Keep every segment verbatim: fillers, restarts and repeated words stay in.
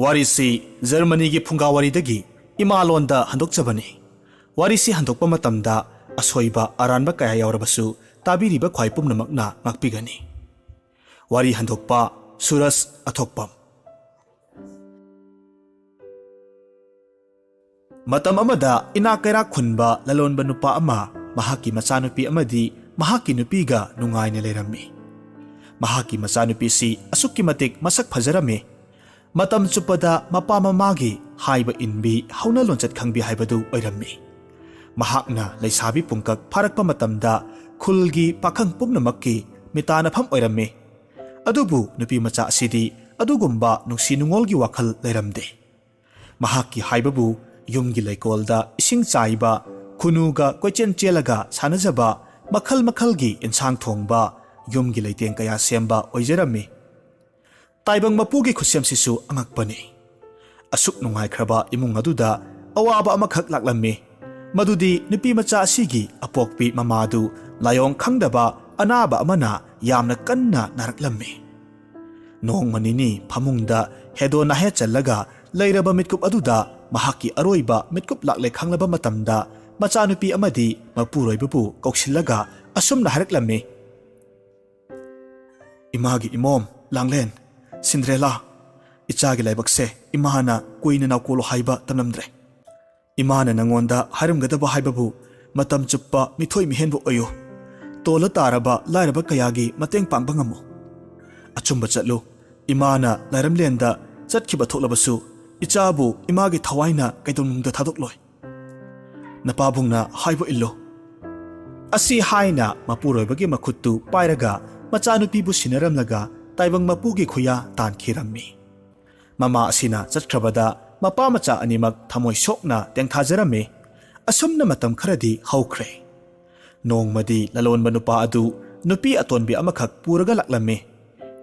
ꯋꯥꯔꯤꯁꯤ ꯖꯔꯃꯅꯤꯒꯤ ꯐꯨꯡꯒꯥ ꯋꯥꯔꯤꯗꯒꯤ ꯏꯃꯥꯂꯣꯟꯗ ꯍꯟꯗꯣꯛꯆꯕꯅꯤ꯫ ꯋꯥꯔꯤꯁꯤ ꯍꯟꯗꯣꯛꯄ ꯃꯇꯝꯗ ꯑꯁꯣꯏꯕ ꯑꯔꯥꯟꯕ ꯀꯌꯥ ꯌꯥꯎꯔꯕꯁꯨ ꯇꯥꯕꯤꯔꯤꯕ ꯈ꯭ꯋꯥꯏ ꯄꯨꯝꯅꯃꯛꯅ ꯉꯥꯛꯄꯤꯒꯅꯤ꯫ ꯋꯥꯔꯤ ꯍꯟꯗꯣꯛꯄ: ꯁꯨꯔꯖ ꯑꯊꯣꯛꯄꯝ꯫ ꯃꯇꯝ ꯑꯃꯗ ꯏꯅꯥꯛ ꯀꯩꯔꯥꯛ ꯈꯨꯟꯕ ꯂꯂꯣꯟꯕ ꯅꯨꯄꯥ ꯑꯃ ꯃꯍꯥꯛꯀꯤ ꯃꯆꯥꯅꯨꯄꯤ ꯑꯃꯗꯤ ꯃꯍꯥꯛꯀꯤ ꯅꯨꯄꯤꯒ ꯅꯨꯡꯉꯥꯏꯅ ꯂꯩꯔꯝꯃꯤ꯫ ꯃꯍꯥꯛꯀꯤ ꯃꯆꯥꯅꯨꯄꯤꯁꯤ ꯑꯁꯨꯛꯀꯤ ꯃꯇꯤꯛ ꯃꯁꯛ ꯐꯖꯔꯝꯃꯤ꯫ ꯃꯇꯝ ꯆꯨꯞꯄꯗ ꯃꯄꯥ ꯃꯃꯥꯒꯤ ꯍꯥꯏꯕ ꯏꯟꯕꯤ, ꯍꯧꯅ ꯂꯣꯟꯆꯠ ꯈꯪꯕꯤ ꯍꯥꯏꯕꯗꯨ ꯑꯣꯏꯔꯝꯃꯤ꯫ ꯃꯍꯥꯛꯅ ꯂꯩꯁꯥꯕꯤ ꯄꯨꯡꯀꯛ ꯐꯥꯔꯛꯄ ꯃꯇꯝꯗ ꯈꯨꯜꯒꯤ ꯄꯥꯈꯪ ꯄꯨꯝꯅꯃꯛꯀꯤ ꯃꯤꯇꯥꯅꯐꯝ ꯑꯣꯏꯔꯝꯃꯤ꯫ ꯑꯗꯨꯕꯨ ꯅꯨꯄꯤ ꯃꯆꯥ ꯑꯁꯤꯗꯤ ꯑꯗꯨꯒꯨꯝꯕ ꯅꯨꯡꯁꯤ ꯅꯨꯡꯉꯣꯜꯒꯤ ꯋꯥꯈꯜ ꯂꯩꯔꯝꯗꯦ꯫ ꯃꯍꯥꯛꯀꯤ ꯍꯥꯏꯕꯕꯨ ꯌꯨꯝꯒꯤ ꯂꯩꯀꯣꯜꯗ ꯏꯁꯤꯡ ꯆꯥꯏꯕ, ꯈꯨꯅꯨꯒ ꯀꯣꯏꯆꯦꯟ ꯆꯦꯜꯂꯒ ꯁꯥꯟꯅꯖꯕ, ꯃꯈꯜ ꯃꯈꯜꯒꯤ ꯏꯟꯁꯥꯡ ꯊꯣꯡꯕ, ꯌꯨꯝꯒꯤ ꯂꯩꯇꯦꯡ ꯀꯌꯥ ꯁꯦꯝꯕ ꯑꯣꯏꯖꯔꯝꯃꯤ꯫ ꯇꯥꯏꯕꯪ ꯃꯄꯨꯒꯤ ꯈꯨꯠꯁꯦꯝꯁꯤꯁꯨ ꯑꯉꯛꯄꯅꯤ꯫ ꯑꯁꯨꯛ ꯅꯨꯡꯉꯥꯏꯈ꯭ꯔꯕ ꯏꯃꯨꯡ ꯑꯗꯨꯗ ꯑꯋꯥꯕ ꯑꯃꯈꯛ ꯂꯥꯛꯂꯝꯃꯤ꯫ ꯃꯗꯨꯗꯤ ꯅꯨꯄꯤ ꯃꯆꯥ ꯑꯁꯤꯒꯤ ꯑꯄꯣꯛꯄꯤ ꯃꯃꯥꯗꯨ ꯂꯥꯏꯑꯣꯡ ꯈꯪꯗꯕ ꯑꯅꯥꯕ ꯑꯃꯅ ꯌꯥꯝꯅ ꯀꯟꯅ ꯅꯥꯔꯛꯂꯝꯃꯤ꯫ ꯅꯣꯡꯃ ꯅꯤꯅꯤ ꯐꯃꯨꯡꯗ ꯍꯦꯗꯣ ꯅꯥꯍꯦ ꯆꯜꯂꯒ ꯂꯩꯔꯕ ꯃꯤꯠꯀꯨꯞ ꯑꯗꯨꯗ ꯃꯍꯥꯛꯀꯤ ꯑꯔꯣꯏꯕ ꯃꯤꯠꯀꯨꯞ ꯂꯥꯛꯂꯦ ꯈꯪꯂꯕ ꯃꯇꯝꯗ ꯃꯆꯥꯅꯨꯄꯤ ꯑꯃꯗꯤ ꯃꯄꯨꯔꯣꯏꯕꯕꯨ ꯀꯧꯁꯤꯜꯂꯒ ꯑꯁꯨꯝꯅ ꯍꯥꯏꯔꯛꯂꯝꯃꯤ: "ꯏꯃꯥꯒꯤ ꯏꯃꯣꯝ, ꯂꯥꯡꯂꯦꯟ, ꯁꯤꯟꯗ꯭ꯔꯦꯂꯥ, ꯏꯆꯥꯒꯤ ꯂꯥꯏꯕꯛꯁꯦ ꯏꯃꯥꯅ ꯀꯨꯏꯅ ꯅꯥꯎꯀꯣꯜꯂꯣ ꯍꯥꯏꯕ ꯇꯝꯂꯝꯗ꯭ꯔꯦ꯫ ꯏꯃꯥꯅ ꯅꯉꯣꯟꯗ ꯍꯥꯏꯔꯝꯒꯗꯕ ꯍꯥꯏꯕꯕꯨ ꯃꯇꯝ ꯆꯨꯞꯄ ꯃꯤꯊꯣꯏ ꯃꯤꯍꯦꯟꯕ ꯑꯣꯏꯌꯨ꯫ ꯇꯣꯜꯂ ꯇꯥꯔꯕ ꯂꯥꯏꯔꯕ ꯀꯌꯥꯒꯤ ꯃꯇꯦꯡ ꯄꯥꯡꯕ ꯉꯝꯃꯨ꯫ ꯑꯆꯨꯝꯕ ꯆꯠꯂꯨ꯫ ꯏꯃꯥꯅ ꯂꯥꯏꯔꯝꯂꯦꯟꯗ ꯆꯠꯈꯤꯕ ꯊꯣꯛꯂꯕꯁꯨ ꯏꯆꯥꯕꯨ ꯏꯃꯥꯒꯤ ꯊꯋꯥꯏꯅ ꯀꯩꯗꯧꯅꯨꯡꯗ ꯊꯥꯗꯣꯛꯂꯣꯏ꯫ ꯅꯄꯥꯕꯨꯡꯅ ꯍꯥꯏꯕ ꯏꯜꯂꯨ"꯫ ꯑꯁꯤ ꯍꯥꯏꯅ ꯃꯄꯨꯔꯣꯏꯕꯒꯤ ꯃꯈꯨꯠꯇꯨ ꯄꯥꯏꯔꯒ ꯃꯆꯥꯅꯨꯄꯤꯕꯨ ꯁꯤꯟꯅꯔꯝꯂꯒ ꯇꯥꯏꯕꯪ ꯃꯄꯨꯒꯤ ꯈꯨꯌꯥ ꯇꯥꯟꯈꯤꯔꯝꯃꯤ꯫ ꯃꯃꯥ ꯑꯁꯤꯅ ꯆꯠꯈ꯭ꯔꯕꯗ ꯃꯄꯥ ꯃꯆꯥ ꯑꯅꯤꯃꯛ ꯊꯃꯣꯏ ꯁꯣꯛꯅ ꯇꯦꯡꯊꯥꯖꯔꯝꯃꯤ꯫ ꯑꯁꯨꯝꯅ ꯃꯇꯝ ꯈꯔꯗꯤ ꯍꯧꯈ꯭ꯔꯦ꯫ ꯅꯣꯡꯃꯗꯤ ꯂꯂꯣꯟꯕ ꯅꯨꯄꯥ ꯑꯗꯨ ꯅꯨꯄꯤ ꯑꯇꯣꯟꯕꯤ ꯑꯃꯈꯛ ꯄꯨꯔꯒ ꯂꯥꯛꯂꯝꯃꯤ꯫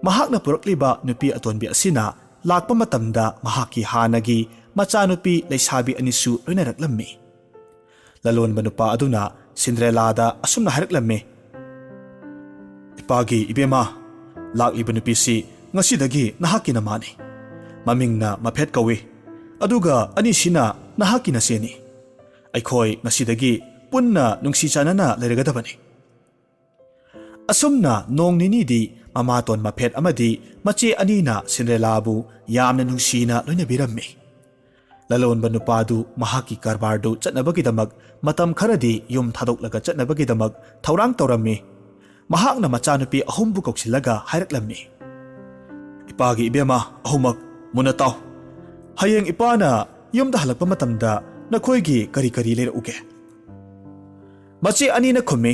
ꯃꯍꯥꯛꯅ ꯄꯨꯔꯛꯂꯤꯕ ꯅꯨꯄꯤ ꯑꯇꯣꯟꯕꯤ ꯑꯁꯤꯅ ꯂꯥꯛꯄ ꯃꯇꯝꯗ ꯃꯍꯥꯛꯀꯤ ꯍꯥꯟꯅꯒꯤ ꯃꯆꯥꯅꯨꯄꯤ ꯂꯩꯁꯥꯕꯤ ꯑꯅꯤꯁꯨ ꯂꯣꯏꯅꯔꯛꯂꯝꯃꯤ꯫ ꯂꯂꯣꯟꯕ ꯅꯨꯄꯥ ꯑꯗꯨꯅ ꯁꯤꯟꯗ꯭ꯔꯦꯂꯥꯗ ꯑꯁꯨꯝꯅ ꯍꯥꯏꯔꯛꯂꯝꯃꯤ: "ꯏꯄꯥꯒꯤ ꯏꯕꯦꯝꯃ, ꯂꯥꯛꯂꯤꯕ ꯅꯨꯄꯤꯁꯤ ꯉꯁꯤꯗꯒꯤ ꯅꯍꯥꯛꯀꯤ ꯅꯃꯥꯅꯤ꯫ ꯃꯃꯤꯡꯅ ꯃꯐꯦꯠ ꯀꯧꯏ, ꯑꯗꯨꯒ ꯑꯅꯤꯁꯤꯅ ꯅꯍꯥꯛꯀꯤ ꯅꯆꯦꯅꯤ꯫ ꯑꯩꯈꯣꯏ ꯉꯁꯤꯗꯒꯤ ꯄꯨꯟꯅ ꯅꯨꯡꯁꯤ ꯆꯥꯟꯅꯅ ꯂꯩꯔꯒꯗꯕꯅꯤ꯫ ꯑꯁꯨꯝꯅ ꯅꯣꯡ ꯅꯤꯅꯤꯗꯤ ꯃꯃꯥꯇꯣꯟ ꯃꯐꯦꯠ ꯑꯃꯗꯤ ꯃꯆꯦ ꯑꯅꯤꯅ ꯁꯤꯟꯗ꯭ꯔꯦꯂꯥꯕꯨ ꯌꯥꯝꯅ ꯅꯨꯡꯁꯤꯅ ꯂꯣꯏꯅꯕꯤꯔꯝꯃꯤ꯫ ꯂꯂꯣꯟꯕ ꯅꯨꯄꯥꯗꯨ ꯃꯍꯥꯛꯀꯤ ꯀꯔꯕꯥꯔꯗꯨ ꯆꯠꯅꯕꯒꯤꯗꯃꯛ ꯃꯇꯝ ꯈꯔꯗꯤ ꯌꯨꯝ ꯊꯥꯗꯣꯛꯂꯒ ꯆꯠꯅꯕꯒꯤꯗꯃꯛ ꯊꯧꯔꯥꯡ ꯇꯧꯔꯝꯃꯤ꯫ ꯃꯍꯥꯛꯅ ꯃꯆꯥꯅꯨꯄꯤ ꯑꯍꯨꯝꯕꯨ ꯀꯧꯁꯤꯜꯂꯒ ꯍꯥꯏꯔꯛꯂꯝꯃꯤ, "ꯏꯄꯥꯒꯤ ꯏꯕꯦꯝꯃ ꯑꯍꯨꯝꯃꯛ, ꯃꯨꯟꯅ ꯇꯥꯎ꯫ ꯍꯌꯦꯡ ꯏꯄꯥꯅ ꯌꯨꯝꯗ ꯍꯜꯂꯛꯄ ꯃꯇꯝꯗ ꯅꯈꯣꯏꯒꯤ ꯀꯔꯤ ꯀꯔꯤ ꯂꯩꯔꯛꯎꯒꯦ?" ꯃꯆꯦ ꯑꯅꯤꯅ ꯈꯨꯝꯃꯤ,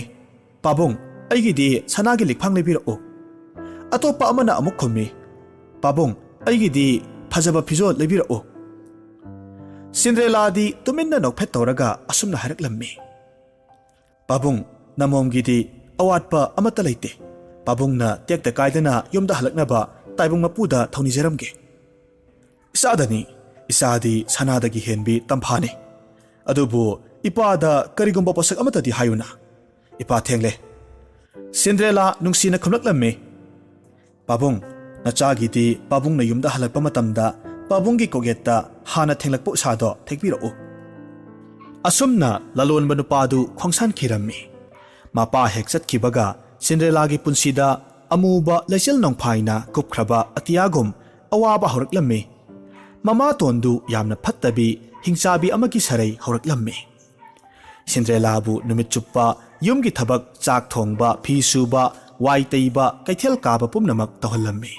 "ꯄꯥꯕꯨꯡ, ꯑꯩꯒꯤꯗꯤ ꯁꯅꯥꯒꯤ ꯂꯤꯛꯐꯥꯡ ꯂꯩꯕꯤꯔꯛꯎ꯫" ꯑꯇꯣꯞꯄ ꯑꯃꯅ ꯑꯃꯨꯛ ꯈꯨꯝꯃꯤ, "ꯄꯥꯕꯨꯡ, ꯑꯩꯒꯤꯗꯤ ꯐꯖꯕ ꯐꯤꯖꯣꯜ ꯂꯩꯕꯤꯔꯛꯎ꯫" ꯁꯤꯟꯗ꯭ꯔꯦꯂꯥꯗꯤ ꯇꯨꯃꯤꯟꯅ ꯅꯣꯛꯐꯦꯠ ꯇꯧꯔꯒ ꯑꯁꯨꯝꯅ ꯍꯥꯏꯔꯛꯂꯝꯃꯤ, "ꯄꯥꯕꯨꯡ, ꯅꯃꯣꯝꯒꯤꯗꯤ ꯑꯋꯥꯠꯄ ꯑꯃꯠꯇ ꯂꯩꯇꯦ꯫ ꯄꯥꯕꯨꯡꯅ ꯇꯦꯛꯇ ꯀꯥꯏꯗꯅ ꯌꯨꯝꯗ ꯍꯜꯂꯛꯅꯕ ꯇꯥꯏꯕꯪ ꯃꯄꯨꯗ ꯊꯧꯅꯤꯖꯔꯝꯒꯦ꯫ ꯏꯆꯥꯗꯅꯤ, ꯏꯆꯥꯗꯤ ꯁꯅꯥꯗꯒꯤ ꯍꯦꯟꯕꯤ ꯇꯝꯐꯥꯅꯤ꯫ ꯑꯗꯨꯕꯨ ꯏꯄꯥꯗ ꯀꯔꯤꯒꯨꯝꯕ ꯄꯣꯠꯁꯛ ꯑꯃꯠꯇꯗꯤ ꯍꯥꯏꯌꯨꯅ꯫ ꯏꯄꯥ ꯊꯦꯡꯂꯦ꯫" ꯁꯤꯟꯗ꯭ꯔꯦꯂꯥ ꯅꯨꯡꯁꯤꯅ ꯈꯨꯝꯂꯛꯂꯝꯃꯤ, "ꯄꯥꯕꯨꯡ, ꯅꯆꯥꯒꯤꯗꯤ ꯄꯥꯕꯨꯡꯅ ꯌꯨꯝꯗ ꯍꯜꯂꯛꯄ ꯃꯇꯝꯗ ꯄꯥꯕꯨꯡꯒꯤ ꯀꯣꯛꯌꯦꯠꯇ ꯍꯥꯟꯅ ꯊꯦꯡꯂꯛꯄ ꯎꯁꯥꯗꯣ ꯊꯦꯛꯄꯤꯔꯛꯎ꯫" ꯑꯁꯨꯝꯅ ꯂꯂꯣꯟꯕ ꯅꯨꯄꯥꯗꯨ ꯈꯣꯡꯁꯥꯟꯈꯤꯔꯝꯃꯤ꯫ ꯃꯄꯥ ꯍꯦꯛ ꯆꯠꯈꯤꯕꯒ ꯁꯤꯟꯗ꯭ꯔꯦꯂꯥꯒꯤ ꯄꯨꯟꯁꯤꯗ ꯑꯃꯨꯕ ꯂꯩꯆꯤꯜ ꯅꯣꯡꯐꯥꯏꯅ ꯀꯨꯞꯈ꯭ꯔꯕ ꯑꯇꯤꯌꯥꯒꯨꯝ ꯑꯋꯥꯕ ꯍꯧꯔꯛꯂꯝꯃꯤ꯫ ꯃꯃꯥꯇꯣꯟꯗꯨ ꯌꯥꯝꯅ ꯐꯠꯇꯕꯤ, ꯍꯤꯡꯆꯥꯕꯤ ꯑꯃꯒꯤ ꯁꯔꯩ ꯍꯧꯔꯛꯂꯝꯃꯤ꯫ ꯁꯤꯟꯗ꯭ꯔꯦꯂꯥꯕꯨ ꯅꯨꯃꯤꯠ ꯆꯨꯞꯄ ꯌꯨꯝꯒꯤ ꯊꯕꯛ, ꯆꯥꯛ ꯊꯣꯡꯕ, ꯐꯤ ꯁꯨꯕ, ꯋꯥꯏ ꯇꯩꯕ, ꯀꯩꯊꯦꯜ ꯀꯥꯕ ꯄꯨꯝꯅꯃꯛ ꯇꯧꯍꯜꯂꯝꯃꯤ꯫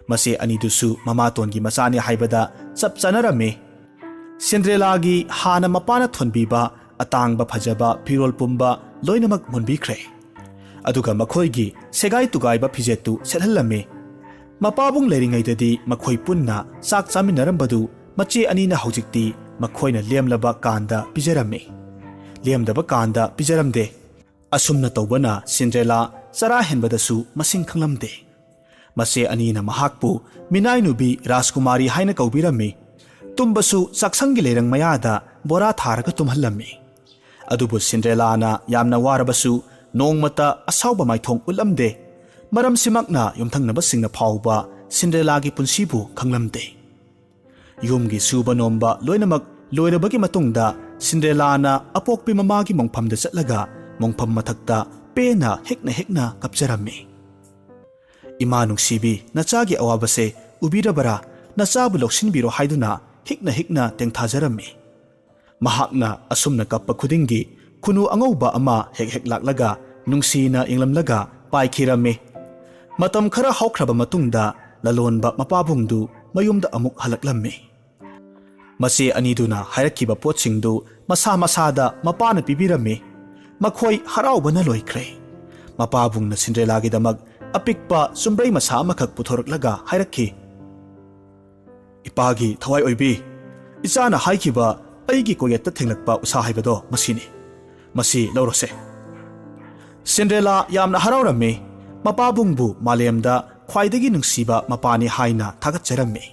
ꯃꯆꯦ ꯑꯅꯤꯗꯨꯁꯨ ꯃꯃꯥꯇꯣꯟꯒꯤ ꯃꯆꯥꯅꯤ ꯍꯥꯏꯕꯗ ꯆꯞ ꯆꯥꯅꯔꯝꯃꯤ꯫ ꯁꯤꯟꯗ꯭ꯔꯦꯂꯥꯒꯤ ꯍꯥꯟꯅ ꯃꯄꯥꯅ ꯊꯣꯟꯕꯤꯕ ꯑꯇꯥꯡꯕ ꯐꯖꯕ ꯐꯤꯔꯣꯜ ꯄꯨꯝꯕ ꯂꯣꯏꯅꯃꯛ ꯃꯨꯟꯕꯤꯈ꯭ꯔꯦ꯫ ꯑꯗꯨꯒ ꯃꯈꯣꯏꯒꯤ ꯁꯦꯒꯥꯏ ꯇꯨꯒꯥꯏꯕ ꯐꯤꯖꯦꯠꯇꯨ ꯁꯦꯠꯍꯜꯂꯝꯃꯤ꯫ ꯃꯄꯥꯕꯨꯡ ꯂꯩꯔꯤꯉꯩꯗꯗꯤ ꯃꯈꯣꯏ ꯄꯨꯟꯅ ꯆꯥꯛ ꯆꯥꯃꯤꯟꯅꯔꯝꯕꯗꯨ ꯃꯆꯦ ꯑꯅꯤꯅ ꯍꯧꯖꯤꯛꯇꯤ ꯃꯈꯣꯏꯅ ꯂꯦꯝꯂꯕ ꯀꯥꯟꯗ ꯄꯤꯖꯔꯝꯃꯤ꯫ ꯂꯦꯝꯗꯕ ꯀꯥꯟꯗ ꯄꯤꯖꯔꯝꯗꯦ꯫ ꯑꯁꯨꯝꯅ ꯇꯧꯕꯅ ꯁꯤꯟꯗ꯭ꯔꯦꯂꯥ ꯆꯔꯥ ꯍꯦꯟꯕꯗꯁꯨ ꯃꯁꯤꯡ ꯈꯪꯂꯝꯗꯦ꯫ ꯃꯆꯦ ꯑꯅꯤꯅ ꯃꯍꯥꯛꯄꯨ ꯃꯤꯅꯥꯏ ꯅꯨꯕꯤ ꯔꯥꯖꯀꯨꯃꯥꯔꯤ ꯍꯥꯏꯅ ꯀꯧꯕꯤꯔꯝꯃꯤ꯫ ꯇꯨꯝꯕꯁꯨ ꯆꯥꯛꯁꯪꯒꯤ ꯂꯩꯔꯪ ꯃꯌꯥꯗ ꯕꯣꯔꯥ ꯊꯥꯔꯒ ꯇꯨꯝꯍꯜꯂꯝꯃꯤ꯫ ꯑꯗꯨꯕꯨ ꯁꯤꯟꯗ꯭ꯔꯦꯂꯥꯅ ꯌꯥꯝꯅ ꯋꯥꯔꯕꯁꯨ ꯅꯣꯡꯃꯇ ꯑꯁꯥꯎꯕ ꯃꯥꯏꯊꯣꯡ ꯎꯠꯂꯝꯗꯦ꯫ ꯃꯔꯝꯁꯤꯃꯛꯅ ꯌꯨꯝꯊꯪꯅꯕꯁꯤꯡꯅ ꯐꯥꯎꯕ ꯁꯤꯟꯗ꯭ꯔꯦꯂꯥꯒꯤ ꯄꯨꯟꯁꯤꯕꯨ ꯈꯪꯂꯝꯗꯦ꯫ ꯌꯨꯝꯒꯤ ꯁꯨꯕ ꯅꯣꯝꯕ ꯂꯣꯏꯅꯃꯛ ꯂꯣꯏꯔꯕꯒꯤ ꯃꯇꯨꯡꯗ ꯁꯤꯟꯗ꯭ꯔꯦꯂꯥꯅ ꯑꯄꯣꯛꯄꯤ ꯃꯃꯥꯒꯤ ꯃꯣꯡꯐꯝꯗ ꯆꯠꯂꯒ ꯃꯣꯡꯐꯝ ꯃꯊꯛꯇ ꯄꯦꯟꯅ ꯍꯤꯛꯅ ꯍꯤꯛꯅ ꯀꯞꯆꯔꯝꯃꯤ꯫ "ꯏꯃꯥ ꯅꯨꯡꯁꯤꯕꯤ, ꯅꯆꯥꯒꯤ ꯑꯋꯥꯕꯁꯦ ꯎꯕꯤꯔꯕꯔꯥ? ꯅꯆꯥꯕꯨ ꯂꯧꯁꯤꯟꯕꯤꯔꯣ" ꯍꯥꯏꯗꯨꯅ ꯍꯤꯛꯅ ꯍꯤꯛꯅ ꯇꯦꯡꯊꯥꯖꯔꯝꯃꯤ꯫ ꯃꯍꯥꯛꯅ ꯑꯁꯨꯝꯅ ꯀꯞꯄ ꯈꯨꯗꯤꯡꯒꯤ ꯈꯨꯅꯨ ꯑꯉꯧꯕ ꯑꯃ ꯍꯦꯛ ꯍꯦꯛ ꯂꯥꯛꯂꯒ ꯅꯨꯡꯁꯤꯅ ꯌꯦꯡꯂꯝꯂꯒ ꯄꯥꯏꯈꯤꯔꯝꯃꯤ꯫ ꯃꯇꯝ ꯈꯔ ꯍꯧꯈ꯭ꯔꯕ ꯃꯇꯨꯡꯗ ꯂꯂꯣꯟꯕ ꯃꯄꯥꯕꯨꯡꯗꯨ ꯃꯌꯨꯝꯗ ꯑꯃꯨꯛ ꯍꯜꯂꯛꯂꯝꯃꯤ꯫ ꯃꯆꯦ ꯑꯅꯤꯗꯨꯅ ꯍꯥꯏꯔꯛꯈꯤꯕ ꯄꯣꯠꯁꯤꯡꯗꯨ ꯃꯁꯥ ꯃꯁꯥꯗ ꯃꯄꯥꯅ ꯄꯤꯕꯤꯔꯝꯃꯤ꯫ ꯃꯈꯣꯏ ꯍꯔꯥꯎꯕꯅ ꯂꯣꯏꯈ꯭ꯔꯦ꯫ ꯃꯄꯥꯕꯨꯡꯅ ꯁꯤꯟꯗ꯭ꯔꯦꯂꯥꯒꯤꯗꯃꯛ ꯑꯄꯤꯛꯄ ꯆꯨꯝꯕ꯭ꯔꯩ ꯃꯁꯥ ꯑꯃꯈꯛ ꯄꯨꯊꯣꯔꯛꯂꯒ ꯍꯥꯏꯔꯛꯈꯤ, "ꯏꯄꯥꯒꯤ ꯊꯋꯥꯏ ꯑꯣꯏꯕꯤ, ꯏꯆꯥꯅ ꯍꯥꯏꯈꯤꯕ ꯑꯩꯒꯤ ꯀꯣꯌꯦꯠꯇ ꯊꯦꯡꯂꯛꯄ ꯎꯁꯥ ꯍꯥꯏꯕꯗꯣ ꯃꯁꯤꯅꯤ꯫ ꯃꯁꯤ ꯂꯧꯔꯣꯁꯦ꯫" ꯁꯤꯟꯗ꯭ꯔꯦꯂꯥ ꯌꯥꯝꯅ ꯍꯔꯥꯎꯔꯝꯃꯤ꯫ ꯃꯄꯥꯕꯨꯡꯕꯨ ꯃꯥꯂꯦꯝꯗ ꯈ꯭ꯋꯥꯏꯗꯒꯤ ꯅꯨꯡꯁꯤꯕ ꯃꯄꯥꯅꯤ ꯍꯥꯏꯅ ꯊꯥꯒꯠꯆꯔꯝꯃꯤ꯫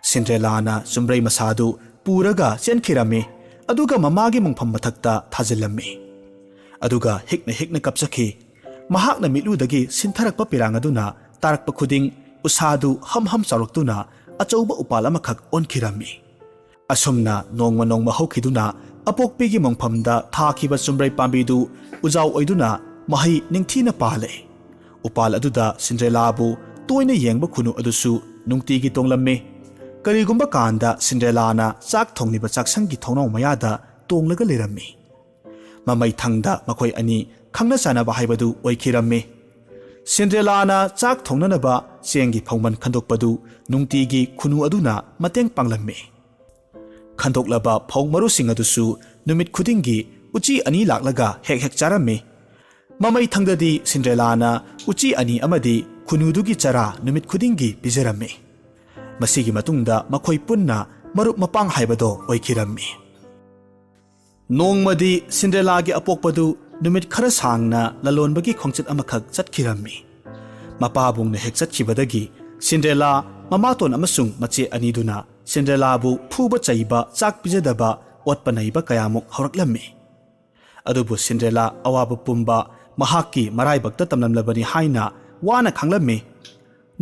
ꯁꯤꯟꯗ꯭ꯔꯦꯂꯥꯅ ꯆꯨꯝꯕ꯭ꯔꯩ ꯃꯁꯥꯗꯨ ꯄꯨꯔꯒ ꯆꯦꯟꯈꯤꯔꯝꯃꯤ, ꯑꯗꯨꯒ ꯃꯃꯥꯒꯤ ꯃꯣꯡꯐꯝ ꯃꯊꯛꯇ ꯊꯥꯖꯤꯜꯂꯝꯃꯤ꯫ ꯑꯗꯨꯒ ꯍꯤꯛꯅ ꯍꯤꯛꯅ ꯀꯞꯆꯈꯤ꯫ ꯃꯍꯥꯛꯅ ꯃꯤꯠꯂꯨꯗꯒꯤ ꯁꯤꯟꯊꯔꯛꯄ ꯄꯤꯔꯥꯡ ꯑꯗꯨꯅ ꯇꯥꯔꯛꯄ ꯈꯨꯗꯤꯡ ꯎꯁꯥꯗꯨ ꯍꯝ ꯍꯝ ꯆꯥꯎꯔꯛꯇꯨꯅ ꯑꯆꯧꯕ ꯎꯄꯥꯜ ꯑꯃꯈꯛ ꯑꯣꯟꯈꯤꯔꯝꯃꯤ꯫ ꯑꯁꯨꯝꯅ ꯅꯣꯡꯃ ꯅꯣꯡꯃ ꯍꯧꯈꯤꯗꯨꯅ ꯑꯄꯣꯛꯄꯤꯒꯤ ꯃꯣꯡꯐꯝꯗ ꯊꯥꯈꯤꯕ ꯆꯨꯝꯕ꯭ꯔꯩ ꯄꯥꯝꯕꯤꯗꯨ ꯎꯖꯥꯎ ꯑꯣꯏꯗꯨꯅ ꯃꯍꯩ ꯅꯤꯡꯊꯤꯅ ꯄꯥꯜꯂꯦ꯫ ꯎꯄꯥꯜ ꯑꯗꯨꯗ ꯁꯤꯟꯗ꯭ꯔꯦꯂꯥꯕꯨ ꯇꯣꯏꯅ ꯌꯦꯡꯕ ꯈꯨꯅꯨ ꯑꯗꯨꯁꯨ ꯅꯨꯡꯇꯤꯒꯤ ꯇꯣꯡꯂꯝꯃꯤ꯫ ꯀꯔꯤꯒꯨꯝꯕ ꯀꯥꯟꯗ ꯁꯤꯟꯗ꯭ꯔꯦꯂꯥꯅ ꯆꯥꯛ ꯊꯣꯡꯂꯤꯕ ꯆꯥꯛꯁꯪꯒꯤ ꯊꯣꯡꯅꯥꯎ ꯃꯌꯥꯗ ꯇꯣꯡꯂꯒ ꯂꯩꯔꯝꯃꯤ꯫ ꯃꯃꯩ ꯊꯪꯗ ꯃꯈꯣꯏ ꯑꯅꯤ ꯈꯪꯅ ꯆꯥꯟꯅꯕ ꯍꯥꯏꯕꯗꯨ ꯑꯣꯏꯈꯤꯔꯝꯃꯤ꯫ ꯁꯤꯟꯗ꯭ꯔꯦꯂꯥꯅ ꯆꯥꯛ ꯊꯣꯡꯅꯅꯕ ꯆꯦꯡꯒꯤ ꯐꯧꯃꯟ ꯈꯟꯗꯣꯛꯄꯗꯨ ꯅꯨꯡꯇꯤꯒꯤ ꯈꯨꯅꯨ ꯑꯗꯨꯅ ꯃꯇꯦꯡ ꯄꯥꯡꯂꯝꯃꯤ꯫ ꯈꯟꯗꯣꯛꯂꯕ ꯐꯧ ꯃꯔꯨꯁꯤꯡ ꯑꯗꯨꯁꯨ ꯅꯨꯃꯤꯠ ꯈꯨꯗꯤꯡꯒꯤ ꯎꯆꯤ ꯑꯅꯤ ꯂꯥꯛꯂꯒ ꯍꯦꯛ ꯍꯦꯛ ꯆꯥꯔꯝꯃꯤ꯫ ꯃꯃꯩ ꯊꯪꯗꯗꯤ ꯁꯤꯟꯗ꯭ꯔꯦꯂꯥꯅ ꯎꯆꯤ ꯑꯅꯤ ꯑꯃꯗꯤ ꯈꯨꯅꯨꯗꯨꯒꯤ ꯆꯔꯥ ꯅꯨꯃꯤꯠ ꯈꯨꯗꯤꯡꯒꯤ ꯄꯤꯖꯔꯝꯃꯤ꯫ ꯃꯁꯤꯒꯤ ꯃꯇꯨꯡꯗ ꯃꯈꯣꯏ ꯄꯨꯟꯅ ꯃꯔꯨꯞ ꯃꯄꯥꯡ ꯍꯥꯏꯕꯗꯣ ꯑꯣꯏꯈꯤꯔꯝꯃꯤ꯫ ꯅꯣꯡꯃꯗꯤ ꯁꯤꯟꯗ꯭ꯔꯦꯂꯥꯒꯤ ꯑꯄꯣꯛꯄꯗꯨ ꯅꯨꯃꯤꯠ ꯈꯔ ꯁꯥꯡꯅ ꯂꯂꯣꯟꯕꯒꯤ ꯈꯣꯡꯆꯠ ꯑꯃꯈꯛ ꯆꯠꯈꯤꯔꯝꯃꯤ꯫ ꯃꯄꯥꯕꯨꯡꯅ ꯍꯦꯛ ꯆꯠꯈꯤꯕꯗꯒꯤ ꯁꯤꯟꯗ꯭ꯔꯦꯂꯥ ꯃꯃꯥꯇꯣꯟ ꯑꯃꯁꯨꯡ ꯃꯆꯦ ꯑꯅꯤꯗꯨꯅ ꯁꯤꯟꯗ꯭ꯔꯦꯂꯥꯕꯨ ꯐꯨꯕ ꯆꯩꯕ, ꯆꯥꯛ ꯄꯤꯖꯗꯕ, ꯑꯣꯠꯄ ꯅꯩꯕ ꯀꯌꯥꯃꯨꯛ ꯍꯧꯔꯛꯂꯝꯃꯤ꯫ ꯑꯗꯨꯕꯨ ꯁꯤꯟꯗ꯭ꯔꯦꯂꯥ ꯑꯋꯥꯕ ꯄꯨꯝꯕ ꯃꯍꯥꯛꯀꯤ ꯃꯔꯥꯏꯕꯛꯇ ꯇꯝꯂꯝꯂꯕꯅꯤ ꯍꯥꯏꯅ ꯋꯥꯅ ꯈꯥꯡꯂꯝꯃꯤ꯫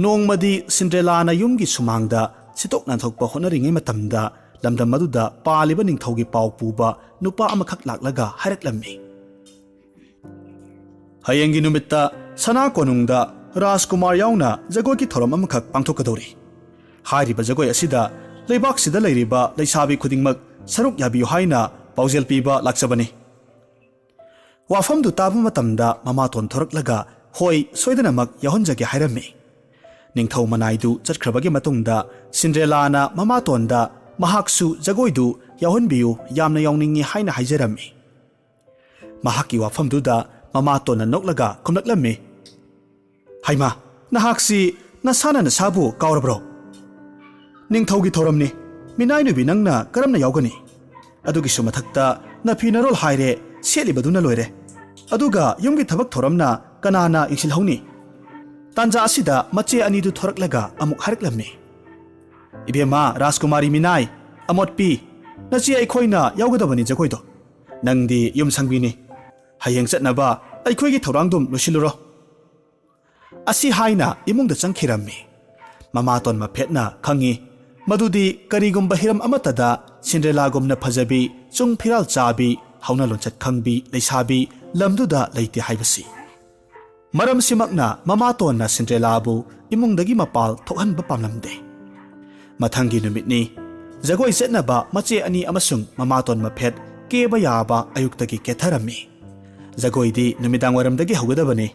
ꯅꯣꯡꯃꯗꯤ ꯁꯤꯟꯗ꯭ꯔꯦꯂꯥꯅ ꯌꯨꯝꯒꯤ ꯁꯨꯃꯥꯡꯗ ꯁꯤꯠꯇꯣꯛ ꯅꯥꯟꯊꯣꯛꯄ ꯍꯣꯠꯅꯔꯤꯉꯩ ꯃꯇꯝꯗ, ꯂꯝꯗꯝ ꯑꯗꯨꯗ ꯄꯥꯜꯂꯤꯕ ꯅꯤꯡꯊꯧꯒꯤ ꯄꯥꯎ ꯄꯨꯕ ꯅꯨꯄꯥ ꯑꯃꯈꯛ ꯂꯥꯛꯂꯒ ꯍꯥꯏꯔꯛꯂꯝꯃꯤ, "ꯍꯌꯦꯡꯒꯤ ꯅꯨꯃꯤꯠꯇ ꯁꯅꯥ ꯀꯣꯅꯨꯡꯗ ꯔꯥꯖꯀꯨꯃꯥꯔ ꯌꯥꯎꯅ ꯖꯒꯣꯏꯒꯤ ꯊꯧꯔꯝ ꯑꯃꯈꯛ ꯄꯥꯡꯊꯣꯛꯀꯗꯧꯔꯤ꯫ ꯍꯥꯏꯔꯤꯕ ꯖꯒꯣꯏ ꯑꯁꯤꯗ ꯂꯩꯕꯥꯛꯁꯤꯗ ꯂꯩꯔꯤꯕ ꯂꯩꯁꯥꯕꯤ ꯈꯨꯗꯤꯡꯃꯛ ꯁꯔꯨꯛ ꯌꯥꯕꯤꯌꯨ ꯍꯥꯏꯅ ꯄꯥꯎꯖꯦꯜ ꯄꯤꯕ ꯂꯥꯛꯆꯕꯅꯤ"꯫ ꯋꯥꯐꯝꯗꯨ ꯇꯥꯕ ꯃꯇꯝꯗ ꯃꯃꯥꯇꯣꯟ ꯊꯣꯔꯛꯂꯒ, "ꯍꯣꯏ, ꯁꯣꯏꯗꯅꯃꯛ ꯌꯥꯎꯍꯟꯖꯒꯦ" ꯍꯥꯏꯔꯝꯃꯤ꯫ ꯅꯤꯡꯊꯧ ꯃꯅꯥꯏꯗꯨ ꯆꯠꯈ꯭ꯔꯕꯒꯤ ꯃꯇꯨꯡꯗ ꯁꯤꯟꯗ꯭ꯔꯦꯂꯥꯅ ꯃꯃꯥꯇꯣꯟꯗ ꯃꯍꯥꯛꯁꯨ ꯖꯒꯣꯏꯗꯨ ꯌꯥꯎꯍꯟꯕꯤꯌꯨ, ꯌꯥꯝꯅ ꯌꯥꯎꯅꯤꯡꯏ ꯍꯥꯏꯅ ꯍꯥꯏꯖꯔꯝꯃꯤ꯫ ꯃꯍꯥꯛꯀꯤ ꯋꯥꯐꯝꯗꯨꯗ ꯃꯃꯥꯇꯣꯟꯅ ꯅꯣꯛꯂꯒ ꯈꯨꯝꯂꯛꯂꯝꯃꯤ, "ꯍꯩꯃꯥ, ꯅꯍꯥꯛꯁꯤ ꯅꯁꯥꯅ ꯅꯁꯥꯕꯨ ꯀꯥꯎꯔꯕ꯭ꯔꯣ? ꯅꯤꯡꯊꯧꯒꯤ ꯊꯧꯔꯝꯅꯤ꯫ ꯃꯤꯅꯥꯏ ꯅꯨꯄꯤ ꯅꯪꯅ ꯀꯔꯝꯅ ꯌꯥꯎꯒꯅꯤ? ꯑꯗꯨꯒꯤꯁꯨ ꯃꯊꯛꯇ ꯅꯐꯤ ꯅꯔꯣꯜ ꯍꯥꯏꯔꯦ, ꯁꯦꯠꯂꯤꯕꯗꯨꯅ ꯂꯣꯏꯔꯦ꯫ ꯑꯗꯨꯒ ꯌꯨꯝꯒꯤ ꯊꯕꯛ ꯊꯧꯔꯝꯅ ꯀꯅꯥꯅ ꯌꯦꯡꯁꯤꯜꯍꯧꯅꯤ?" ꯇꯥꯟꯖꯥ ꯑꯁꯤꯗ ꯃꯆꯦ ꯑꯅꯤꯗꯨ ꯊꯣꯔꯛꯂꯒ ꯑꯃꯨꯛ ꯍꯥꯏꯔꯛꯂꯝꯃꯤ, "ꯏꯕꯦꯝꯃ ꯔꯥꯖꯀꯨꯃꯥꯔꯤ ꯃꯤꯅꯥꯏ, ꯑꯃꯣꯠꯄꯤ, ꯅꯆꯦ ꯑꯩꯈꯣꯏꯅ ꯌꯥꯎꯒꯗꯕꯅꯤ ꯖꯒꯣꯏꯗꯣ꯫ ꯅꯪꯗꯤ ꯌꯨꯝ ꯁꯪꯕꯤꯅꯤ꯫ ꯍꯌꯦꯡ ꯆꯠꯅꯕ ꯑꯩꯈꯣꯏꯒꯤ ꯊꯧꯔꯥꯡꯗꯨꯝ ꯂꯣꯏꯁꯤꯜꯂꯨꯔꯣ"꯫ ꯑꯁꯤ ꯍꯥꯏꯅ ꯏꯃꯨꯡꯗ ꯆꯪꯈꯤꯔꯝꯃꯤ꯫ ꯃꯃꯥꯇꯣꯟ ꯃꯐꯦꯠꯅ ꯈꯪꯏ ꯃꯗꯨꯗꯤ ꯀꯔꯤꯒꯨꯝꯕ ꯍꯤꯔꯝ ꯑꯃꯠꯇꯗ ꯁꯤꯟꯗ꯭ꯔꯦꯂꯥꯒꯨꯝꯅ ꯐꯖꯕꯤ, ꯆꯨꯡ ꯐꯤꯔꯥꯜ ꯆꯥꯕꯤ, ꯍꯧꯅ ꯂꯣꯟꯆꯠ ꯈꯪꯕꯤ ꯂꯩꯁꯥꯕꯤ ꯂꯝꯗꯨꯗ ꯂꯩꯇꯦ ꯍꯥꯏꯕꯁꯤ꯫ ꯃꯔꯝꯁꯤꯃꯛꯅ ꯃꯃꯥꯇꯣꯟꯅ ꯁꯤꯟꯗ꯭ꯔꯦꯂꯥꯕꯨ ꯏꯃꯨꯡꯗꯒꯤ ꯃꯄꯥꯜ ꯊꯣꯛꯍꯟꯕ ꯄꯥꯝꯂꯝꯗꯦ꯫ ꯃꯊꯪꯒꯤ ꯅꯨꯃꯤꯠꯅꯤ꯫ ꯖꯒꯣꯏ ꯆꯠꯅꯕ ꯃꯆꯦ ꯑꯅꯤ ꯑꯃꯁꯨꯡ ꯃꯃꯥꯇꯣꯟ ꯃꯐꯦꯠ ꯀꯦꯕ ꯌꯥꯕ ꯑꯌꯨꯛꯇꯒꯤ ꯀꯦꯊꯔꯝꯃꯤ꯫ ꯖꯒꯣꯏꯗꯤ ꯅꯨꯃꯤꯗꯥꯡ ꯋꯥꯏꯔꯝꯗꯒꯤ ꯍꯧꯒꯗꯕꯅꯤ꯫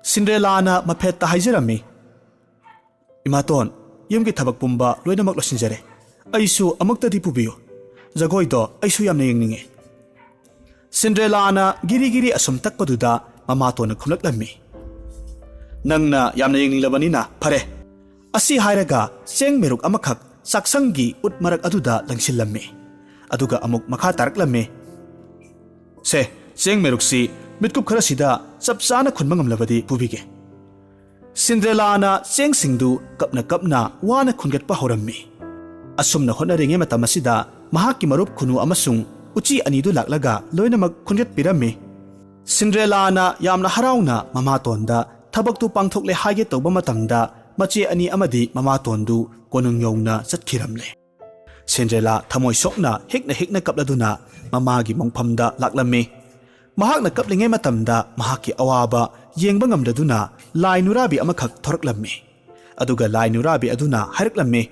ꯁꯤꯟꯗ꯭ꯔꯦꯂꯥꯅ ꯃꯐꯦꯠꯇ ꯍꯥꯏꯖꯔꯝꯃꯤ, "ꯏꯃꯥꯇꯣꯟ, ꯌꯨꯝꯒꯤ ꯊꯕꯛ ꯄꯨꯝꯕ ꯂꯣꯏꯅꯃꯛ ꯂꯣꯏꯁꯤꯟꯖꯔꯦ꯫ ꯑꯩꯁꯨ ꯑꯃꯨꯛꯇꯗꯤ ꯄꯨꯕꯤꯌꯨ꯫ ꯖꯒꯣꯏꯗꯣ ꯑꯩꯁꯨ ꯌꯥꯝꯅ ꯌꯦꯡꯅꯤꯡꯉꯦ"꯫ ꯁꯤꯟꯗ꯭ꯔꯦꯂꯥꯅ ꯒꯤꯔꯤ ꯒꯤꯔꯤ ꯑꯁꯨꯝ ꯇꯛꯄꯗꯨꯗ ꯃꯃꯥꯇꯣꯟꯅ ꯈꯨꯝꯂꯛꯂꯝꯃꯤ, "ꯅꯪꯅ ꯌꯥꯝꯅ ꯌꯦꯡꯅꯤꯡꯂꯕꯅꯤꯅ ꯐꯔꯦ"꯫ ꯑꯁꯤ ꯍꯥꯏꯔꯒ ꯆꯦꯡ ꯃꯦꯔꯨꯛ ꯑꯃꯈꯛ ꯆꯥꯛꯁꯪꯒꯤ ꯎꯠ ꯃꯔꯛ ꯑꯗꯨꯗ ꯂꯪꯁꯤꯜꯂꯝꯃꯤ꯫ ꯑꯗꯨꯒ ꯑꯃꯨꯛ ꯃꯈꯥ ꯇꯥꯔꯛꯂꯝꯃꯤ, "ꯁꯦ, ꯆꯦꯡ ꯃꯦꯔꯨꯛꯁꯤ ꯃꯤꯠꯀꯨꯞ ꯈꯔꯁꯤꯗ ꯆꯞ ꯆꯥꯅ ꯈꯨꯟꯕ ꯉꯝꯂꯕꯗꯤ ꯄꯨꯕꯤꯒꯦ"꯫ ꯁꯤꯟꯗ꯭ꯔꯦꯂꯥꯅ ꯆꯦꯡꯁꯤꯡꯗꯨ ꯀꯞꯅ ꯀꯞꯅ ꯋꯥꯅ ꯈꯨꯟꯒꯠꯄ ꯍꯧꯔꯝꯃꯤ꯫ ꯑꯁꯨꯝꯅ ꯍꯣꯠꯅꯔꯤꯉꯩ ꯃꯇꯝ ꯑꯁꯤꯗ ꯃꯍꯥꯛꯀꯤ ꯃꯔꯨꯞ ꯈꯨꯅꯨ ꯑꯃꯁꯨꯡ ꯎꯆꯤ ꯑꯅꯤꯗꯨ ꯂꯥꯛꯂꯒ ꯂꯣꯏꯅꯃꯛ ꯈꯨꯟꯒꯠꯄꯤꯔꯝꯃꯤ꯫ ꯁꯤꯟꯗ꯭ꯔꯦꯂꯥꯅ ꯌꯥꯝꯅ ꯍꯔꯥꯎꯅ ꯃꯃꯥꯇꯣꯟꯗ ꯊꯕꯛꯇꯨ ꯄꯥꯡꯊꯣꯛꯂꯦ ꯍꯥꯏꯒꯦ ꯇꯧꯕ ꯃꯇꯝꯗ, ꯃꯆꯦ ꯑꯅꯤ ꯑꯃꯗꯤ ꯃꯃꯥꯇꯣꯟꯗꯨ ꯀꯣꯅꯨꯡ ꯌꯧꯅ ꯆꯠꯈꯤꯔꯝꯂꯦ꯫ ꯁꯤꯟꯗ꯭ꯔꯦꯂꯥ ꯊꯃꯣꯏ ꯁꯣꯛꯅ ꯍꯦꯛꯅ ꯍꯦꯛꯅ ꯀꯞꯂꯗꯨꯅ ꯃꯃꯥꯒꯤ ꯃꯣꯡꯐꯝꯗ ꯂꯥꯛꯂꯝꯃꯤ꯫ ꯃꯍꯥꯛꯅ ꯀꯞꯂꯤꯉꯩ ꯃꯇꯝꯗ ꯃꯍꯥꯛꯀꯤ ꯑꯋꯥꯕ ꯌꯦꯡꯕ ꯉꯝꯗꯗꯨꯅ ꯂꯥꯏ ꯅꯨꯔꯥꯕꯤ ꯑꯃꯈꯛ ꯊꯣꯔꯛꯂꯝꯃꯤ꯫ ꯑꯗꯨꯒ ꯂꯥꯏ ꯅꯨꯔꯥꯕꯤ ꯑꯗꯨꯅ ꯍꯥꯏꯔꯛꯂꯝꯃꯤ,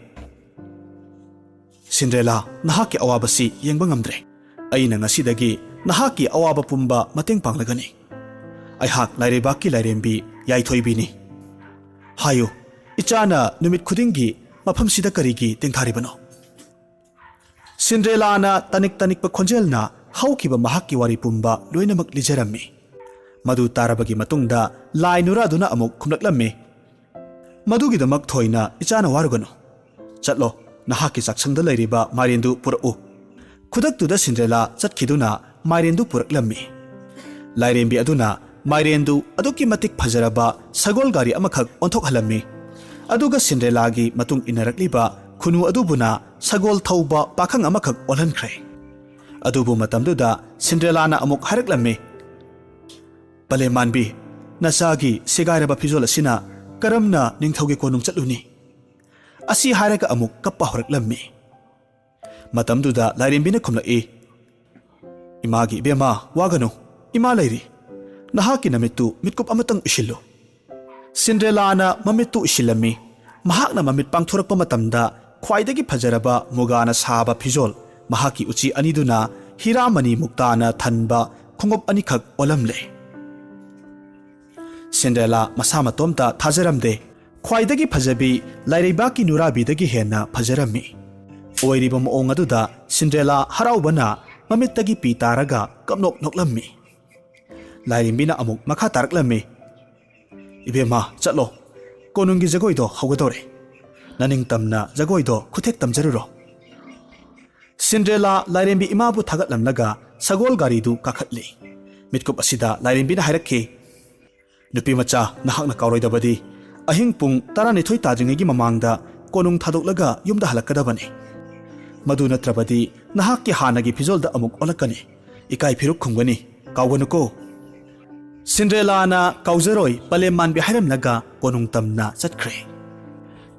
"ꯁꯤꯟꯗ꯭ꯔꯦꯂꯥ, ꯅꯍꯥꯛꯀꯤ ꯑꯋꯥꯕꯁꯤ ꯌꯦꯡꯕ ꯉꯝꯗ꯭ꯔꯦ꯫ ꯑꯩꯅ ꯉꯁꯤꯗꯒꯤ ꯅꯍꯥꯛꯀꯤ ꯑꯋꯥꯕ ꯄꯨꯝꯕ ꯃꯇꯦꯡ ꯄꯥꯡꯂꯒꯅꯤ꯫ ꯑꯩꯍꯥꯛ ꯂꯥꯏꯔꯩꯕꯥꯛꯀꯤ ꯂꯥꯏꯔꯦꯝꯕꯤ ꯌꯥꯏꯊꯣꯏꯕꯤꯅꯤ꯫ ꯍꯥꯏꯌꯨ, ꯏꯆꯥꯅ ꯅꯨꯃꯤꯠ ꯈꯨꯗꯤꯡꯒꯤ ꯃꯐꯝꯁꯤꯗ ꯀꯔꯤꯒꯤ ꯇꯦꯡꯊꯥꯔꯤꯕꯅꯣ?" ꯁꯤꯟꯗ꯭ꯔꯦꯂꯥꯅ ꯇꯅꯤꯛ ꯇꯅꯤꯛꯄ ꯈꯣꯟꯖꯦꯜꯅ ꯍꯧꯈꯤꯕ ꯃꯍꯥꯛꯀꯤ ꯋꯥꯔꯤ ꯄꯨꯝꯕ ꯂꯣꯏꯅꯃꯛ ꯂꯤꯖꯔꯝꯃꯤ꯫ ꯃꯗꯨ ꯇꯥꯔꯕꯒꯤ ꯃꯇꯨꯡꯗ ꯂꯥꯏ ꯅꯨꯔꯥꯗꯨꯅ ꯑꯃꯨꯛ ꯈꯨꯝꯂꯛꯂꯝꯃꯤ, "ꯃꯗꯨꯒꯤꯗꯃꯛ ꯊꯣꯏꯅ ꯏꯆꯥꯅ ꯋꯥꯔꯨꯒꯅꯨ꯫ ꯆꯠꯂꯣ, ꯅꯍꯥꯛꯀꯤ ꯆꯥꯛꯁꯪꯗ ꯂꯩꯔꯤꯕ ꯃꯥꯏꯔꯦꯟꯗꯨ ꯄꯨꯔꯛꯎ꯫" ꯈꯨꯗꯛꯇꯨꯗ ꯁꯤꯟꯗ꯭ꯔꯦꯂꯥ ꯆꯠꯈꯤꯗꯨꯅ ꯃꯥꯏꯔꯦꯟꯗꯨ ꯄꯨꯔꯛꯂꯝꯃꯤ꯫ ꯂꯥꯏꯔꯦꯝꯕꯤ ꯑꯗꯨꯅ ꯃꯥꯏꯔꯦꯟꯗꯨ ꯑꯗꯨꯛꯀꯤ ꯃꯇꯤꯛ ꯐꯖꯔꯕ ꯁꯒꯣꯜ ꯒꯥꯔꯤ ꯑꯃꯈꯛ ꯑꯣꯟꯊꯣꯛꯍꯜꯂꯝꯃꯤ꯫ ꯑꯗꯨꯒ ꯁꯤꯟꯗ꯭ꯔꯦꯂꯥꯒꯤ ꯃꯇꯨꯡ ꯏꯟꯅꯔꯛꯂꯤꯕ ꯈꯨꯅꯨ ꯑꯗꯨꯕꯨꯅ ꯁꯒꯣꯜ ꯊꯧꯕ ꯄꯥꯈꯪ ꯑꯃꯈꯛ ꯑꯣꯜꯍꯟꯈ꯭ꯔꯦ꯫ ꯑꯗꯨꯕꯨ ꯃꯇꯝꯗꯨꯗ ꯁꯤꯟꯗ꯭ꯔꯦꯂꯥꯅ ꯑꯃꯨꯛ ꯍꯥꯏꯔꯛꯂꯝꯃꯤ, "ꯄꯂꯦꯝ ꯃꯥꯟꯕꯤ, ꯅꯆꯥꯒꯤ ꯁꯦꯒꯥꯏꯔꯕ ꯐꯤꯖꯣꯜ ꯑꯁꯤꯅ ꯀꯔꯝꯅ ꯅꯤꯡꯊꯧꯒꯤ ꯀꯣꯅꯨꯡ ꯆꯠꯂꯨꯅꯤ?" ꯑꯁꯤ ꯍꯥꯏꯔꯒ ꯑꯃꯨꯛ ꯀꯞꯄ ꯍꯧꯔꯛꯂꯝꯃꯤ꯫ ꯃꯇꯝꯗꯨꯗ ꯂꯥꯏꯔꯦꯝꯕꯤꯅ ꯈꯨꯝꯂꯛꯏ, "ꯏꯃꯥꯒꯤ ꯏꯕꯦꯝꯃ, ꯋꯥꯒꯅꯨ, ꯏꯃꯥ ꯂꯩꯔꯤ꯫ ꯅꯍꯥꯛꯀꯤ ꯅꯃꯤꯠꯇꯨ ꯃꯤꯠꯀꯨꯞ ꯑꯃꯇꯪ ꯎꯏꯁꯤꯜꯂꯨ꯫" ꯁꯤꯟꯗ꯭ꯔꯦꯂꯥꯅ ꯃꯃꯤꯠꯇꯨ ꯎꯏꯁꯤꯜꯂꯝꯃꯤ꯫ ꯃꯍꯥꯛꯅ ꯃꯃꯤꯠ ꯄꯥꯡꯊꯣꯔꯛꯄ ꯃꯇꯝꯗ ꯈ꯭ꯋꯥꯏꯗꯒꯤ ꯐꯖꯔꯕ ꯃꯨꯒꯥꯅ ꯁꯥꯕ ꯐꯤꯖꯣꯜ, ꯃꯍꯥꯛꯀꯤ ꯎꯆꯤ ꯑꯅꯤꯗꯨꯅ ꯍꯤꯔꯥꯃꯅꯤ ꯃꯨꯛꯇꯥꯅ ꯊꯟꯕ ꯈꯣꯡꯎꯞ ꯑꯅꯤꯈꯛ ꯑꯣꯜꯂꯝꯂꯦ꯫ ꯁꯤꯟꯗ꯭ꯔꯦꯂꯥ ꯃꯁꯥ ꯃꯇꯣꯝꯇ ꯊꯥꯖꯔꯝꯗꯦ꯫ ꯈ꯭ꯋꯥꯏꯗꯒꯤ ꯐꯖꯕꯤ ꯂꯥꯏꯔꯩꯕꯥꯛꯀꯤ ꯅꯨꯔꯥꯕꯤꯗꯒꯤ ꯍꯦꯟꯅ ꯐꯖꯔꯝꯃꯤ꯫ ꯑꯣꯏꯔꯤꯕ ꯃꯑꯣꯡ ꯑꯗꯨꯗ ꯁꯤꯟꯗ꯭ꯔꯦꯂꯥ ꯍꯔꯥꯎꯕꯅ ꯃꯃꯤꯠꯇꯒꯤ ꯄꯤ ꯇꯥꯔꯒ ꯀꯞꯅꯣꯛ ꯅꯣꯛꯂꯝꯃꯤ꯫ ꯂꯥꯏꯔꯦꯝꯕꯤꯅ ꯑꯃꯨꯛ ꯃꯈꯥ ꯇꯥꯔꯛꯂꯝꯃꯤ, "ꯏꯕꯦꯝꯃ, ꯆꯠꯂꯣ꯫ ꯀꯣꯅꯨꯡꯒꯤ ꯖꯒꯣꯏꯗꯣ ꯍꯧꯒꯗꯧꯔꯦ꯫ ꯅꯅꯤꯡꯇꯝꯅ ꯖꯒꯣꯏꯗꯣ ꯈꯨꯊꯦꯛ ꯇꯝꯖꯔꯨꯔꯣ꯫" ꯁꯤꯟꯗ꯭ꯔꯦꯂꯥ ꯂꯥꯏꯔꯦꯝꯕꯤ ꯏꯃꯥꯕꯨ ꯊꯥꯒꯠꯂꯝꯂꯒ ꯁꯒꯣꯜ ꯒꯥꯔꯤꯗꯨ ꯀꯥꯈꯠꯂꯤ꯫ ꯃꯤꯠꯀꯨꯞ ꯑꯁꯤꯗ ꯂꯥꯏꯔꯦꯝꯕꯤꯅ ꯍꯥꯏꯔꯛꯈꯤ, "ꯅꯨꯄꯤ ꯃꯆꯥ, ꯅꯍꯥꯛꯅ ꯀꯥꯎꯔꯣꯏꯗꯕꯗꯤ ꯑꯍꯤꯡ ꯄꯨꯡ ꯇꯔꯥꯅꯤꯊꯣꯏ ꯇꯥꯗ꯭ꯔꯤꯉꯩꯒꯤ ꯃꯃꯥꯡꯗ ꯀꯣꯅꯨꯡ ꯊꯥꯗꯣꯛꯂꯒ ꯌꯨꯝꯗ ꯍꯜꯂꯛꯀꯗꯕꯅꯤ꯫ ꯃꯗꯨ ꯅꯠꯇ꯭ꯔꯕꯗꯤ ꯅꯍꯥꯛꯀꯤ ꯍꯥꯟꯅꯒꯤ ꯐꯤꯖꯣꯜꯗ ꯑꯃꯨꯛ ꯑꯣꯜꯂꯛꯀꯅꯤ꯫ ꯏꯀꯥꯏ ꯐꯤꯔꯨꯛ ꯈꯨꯝꯒꯅꯤ꯫ ꯀꯥꯎꯒꯅꯨꯀꯣ꯫" ꯁꯤꯟꯗ꯭ꯔꯦꯂꯥꯅ ꯀꯥꯎꯖꯔꯣꯏ ꯄꯂꯦꯝ ꯃꯥꯟꯕꯤ ꯍꯥꯏꯔꯝꯂꯒ ꯀꯣꯅꯨꯡ ꯇꯝꯅ ꯆꯠꯈ꯭ꯔꯦ꯫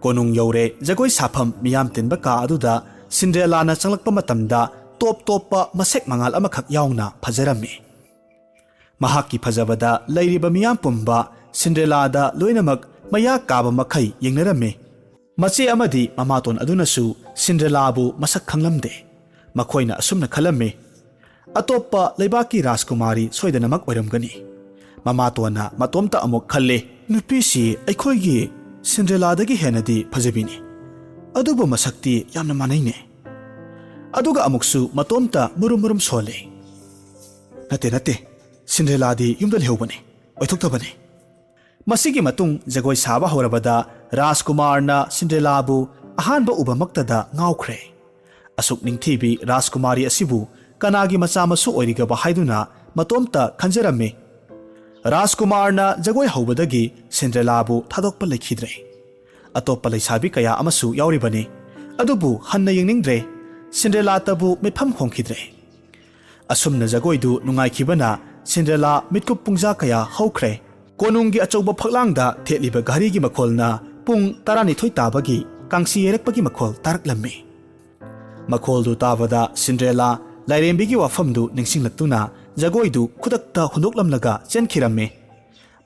ꯀꯣꯅꯨꯡ ꯌꯧꯔꯦ꯫ ꯖꯒꯣꯏ ꯁꯥꯐꯝ ꯃꯤꯌꯥꯝ ꯇꯤꯟꯕ ꯀꯥ ꯑꯗꯨꯗ ꯁꯤꯟꯗ꯭ꯔꯦꯂꯥꯅ ꯆꯪꯂꯛꯄ ꯃꯇꯝꯗ ꯇꯣꯞ ꯇꯣꯞꯄ ꯃꯁꯦꯛ ꯃꯉꯥꯜ ꯑꯃꯈꯛ ꯌꯥꯎꯅ ꯐꯖꯔꯝꯃꯤ꯫ ꯃꯍꯥꯛꯀꯤ ꯐꯖꯕꯗ ꯂꯩꯔꯤꯕ ꯃꯤꯌꯥꯝ ꯄꯨꯝꯕ ꯁꯤꯟꯗ꯭ꯔꯦꯂꯥꯗ ꯂꯣꯏꯅꯃꯛ ꯃꯌꯥ ꯀꯥꯕ ꯃꯈꯩ ꯌꯦꯡꯅꯔꯝꯃꯤ꯫ ꯃꯆꯦ ꯑꯃꯗꯤ ꯃꯃꯥꯇꯣꯟ ꯑꯗꯨꯅꯁꯨ ꯁꯤꯟꯗ꯭ꯔꯦꯂꯥꯕꯨ ꯃꯁꯛ ꯈꯪꯂꯝꯗꯦ꯫ ꯃꯈꯣꯏꯅ ꯑꯁꯨꯝꯅ ꯈꯜꯂꯝꯃꯤ, "ꯑꯇꯣꯞꯄ ꯂꯩꯕꯥꯛꯀꯤ ꯔꯥꯖꯀꯨꯃꯥꯔꯤ ꯁꯣꯏꯗꯅꯃꯛ ꯑꯣꯏꯔꯝꯒꯅꯤ꯫" ꯃꯃꯥꯇꯣꯟꯅ ꯃꯇꯣꯝꯇ ꯑꯃꯨꯛ ꯈꯜꯂꯤ, "ꯅꯨꯄꯤꯁꯤ ꯑꯩꯈꯣꯏꯒꯤ ꯁꯤꯟꯗ꯭ꯔꯦꯂꯥꯗꯒꯤ ꯍꯦꯟꯅꯗꯤ ꯐꯖꯕꯤꯅꯤ꯫ ꯑꯗꯨꯕꯨ ꯃꯁꯛꯇꯤ ꯌꯥꯝꯅ ꯃꯥꯟꯅꯩꯅꯦ꯫" ꯑꯗꯨꯒ ꯑꯃꯨꯛꯁꯨ ꯃꯇꯣꯝꯇ ꯃꯨꯔꯨꯝ ꯃꯨꯔꯨꯝ ꯁꯣꯜꯂꯤ, "ꯅꯠꯇꯦ, ꯅꯠꯇꯦ, ꯁꯤꯟꯗ꯭ꯔꯦꯂꯥꯗꯤ ꯌꯨꯝꯗ ꯂꯩꯍꯧꯕꯅꯤ, ꯑꯣꯏꯊꯣꯛꯇꯕꯅꯤ꯫" ꯃꯁꯤꯒꯤ ꯃꯇꯨꯡ ꯖꯒꯣꯏ ꯁꯥꯕ ꯍꯧꯔꯕꯗ ꯔꯥꯖꯀꯨꯃꯥꯔꯅ ꯁꯤꯟꯗ꯭ꯔꯦꯂꯥꯕꯨ ꯑꯍꯥꯟꯕ ꯎꯕꯃꯛꯇꯗ ꯉꯥꯎꯈ꯭ꯔꯦ꯫ ꯑꯁꯨꯛ ꯅꯤꯡꯊꯤꯕꯤ ꯔꯥꯖꯀꯨꯃꯥꯔꯤ ꯑꯁꯤꯕꯨ ꯀꯅꯥꯒꯤ ꯃꯆꯥ ꯃꯁꯨ ꯑꯣꯏꯔꯤꯒꯕ ꯍꯥꯏꯗꯨꯅ ꯃꯇꯣꯝꯇ ꯈꯟꯖꯔꯝꯃꯤ꯫ ꯔꯥꯖꯀꯨꯃꯥꯔꯅ ꯖꯒꯣꯏ ꯍꯧꯕꯗꯒꯤ ꯁꯤꯟꯗ꯭ꯔꯦꯂꯥꯕꯨ ꯊꯥꯗꯣꯛꯄ ꯂꯩꯈꯤꯗ꯭ꯔꯦ꯫ ꯑꯇꯣꯞꯄ ꯂꯩꯁꯥꯕꯤ ꯀꯌꯥ ꯑꯃꯁꯨ ꯌꯥꯎꯔꯤꯕꯅꯤ, ꯑꯗꯨꯕꯨ ꯍꯟꯅ ꯌꯦꯡꯅꯤꯡꯗ꯭ꯔꯦ꯫ ꯁꯤꯟꯗ꯭ꯔꯦꯂꯥꯇꯕꯨ ꯃꯤꯠꯐꯝ ꯍꯣꯡꯈꯤꯗ꯭ꯔꯦ꯫ ꯑꯁꯨꯝꯅ ꯖꯒꯣꯏꯗꯨ ꯅꯨꯡꯉꯥꯏꯈꯤꯕꯅ ꯁꯤꯟꯗ꯭ꯔꯦꯂꯥ ꯃꯤꯠꯀꯨꯞ ꯄꯨꯡꯖꯥ ꯀꯌꯥ ꯍꯧꯈ꯭ꯔꯦ꯫ ꯀꯣꯅꯨꯡꯒꯤ ꯑꯆꯧꯕ ꯐꯛꯂꯥꯡꯗ ꯊꯦꯠꯂꯤꯕ ꯘꯔꯤꯒꯤ ꯃꯈꯣꯜꯅ ꯄꯨꯡ ꯇꯔꯥꯅꯤꯊꯣꯏ ꯇꯥꯕꯒꯤ ꯀꯥꯡꯁꯤ ꯌꯩꯔꯛꯄꯒꯤ ꯃꯈꯣꯜ ꯇꯥꯔꯛꯂꯝꯃꯤ꯫ ꯃꯈꯣꯜꯗꯨ ꯇꯥꯕꯗ ꯁꯤꯟꯗ꯭ꯔꯦꯂꯥ ꯂꯥꯏꯔꯦꯝꯕꯤꯒꯤ ꯋꯥꯐꯝꯗꯨ ꯅꯤꯡꯁꯤꯡꯂꯛꯇꯨꯅ ꯖꯒꯣꯏꯗꯨ ꯈꯨꯗꯛꯇ ꯍꯨꯟꯗꯣꯛꯂꯝꯂꯒ ꯆꯦꯟꯈꯤꯔꯝꯃꯤ꯫